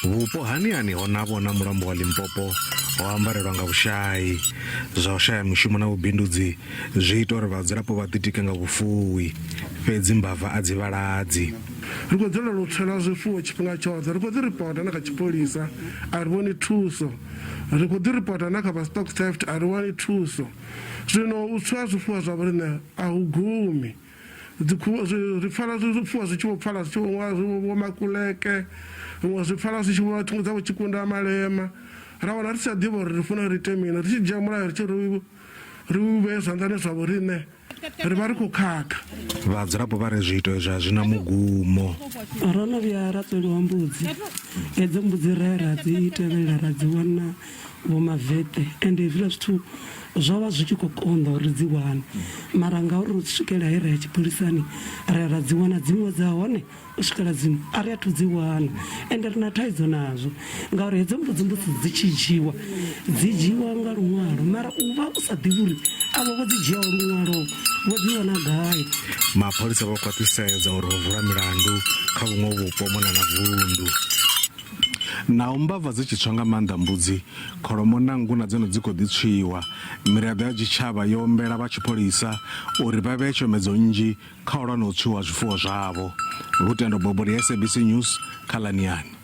Vhupo ha Niani ho navho na mulambo wa Limpopo ho ambarelwa nga vhushai. Zwa u shaya mishumo na vhubindudzi zwi ita uri vhadzulapo vha ḓitike nga vhufuwi, fhedzi mbava a dzi vhaladzi. Ri khou dzulela u tswelwa zwifuwo tshifhinga tshoṱhe. Ri khou ḓi ripota na kha tshipholisa, a ri vhoni thuso. Ri khou ḓi ripota na kha vha stock theft, a ri wani thuso. Zwino u tswiwa zwifuwo zwa vhoriṋe a hu gumi. Ri pfala zwifuwo zwi tshi vho pfala zwi tshi vho makuleke, huṅwe zwi pfala zwi tshi vho ṱhungu dza vho tshikunda malema. Ra wana ri si tsha ḓivha uri ri funa ri ite mini, ri tshi dzhia mulayo ri tshi ri ri u vhee zwanḓani zwa vhoriṋe ri vha ri khou khakha. Vhadzulapo vha ri zwiito izwi a zwi na mugumo. Ro no vhuya ra tsweliwa mbudzi, hedzo mbudzi ra ra dzi tevhelela ra dzi wana vho Maveṱe ende hezwiḽa zwithu zwo vha zwi tshi khou konḓa uri ri dzi wane mara ngauri ro swikela he ra ya tshipholisani ra ya ra dzi wana dziṅwe dza hone u swikela zwino a ri athu dzi wana ende ri na thaidzo nazwo ngauri hedzo mbudzi mbusi dzi tshi dzhiwa dzi dzhiwa nga luṅwalo mara u vha u sa ḓivhi uri avho vho dzi dzhiaho luṅwalo vho dzi wana gai. Mapholisa vho khwaṱhisedza uri ho vulwa milandu kha vhuṅwe vhupo mona na vundu. Naho mbava dzi tshi tswa nga maanḓa mbudzi, kholomo na nngu na dzone dzi khou ḓi tswiwa. Miraḓo ya tshitshavha yo ombela vha tshipholisa uri vha vhee tshomedzo nnzhi kha u lwa na u tswiwa ha zwifuwo zwavho. Lutendo Bobodi, SABC News, kha ḽa Niani.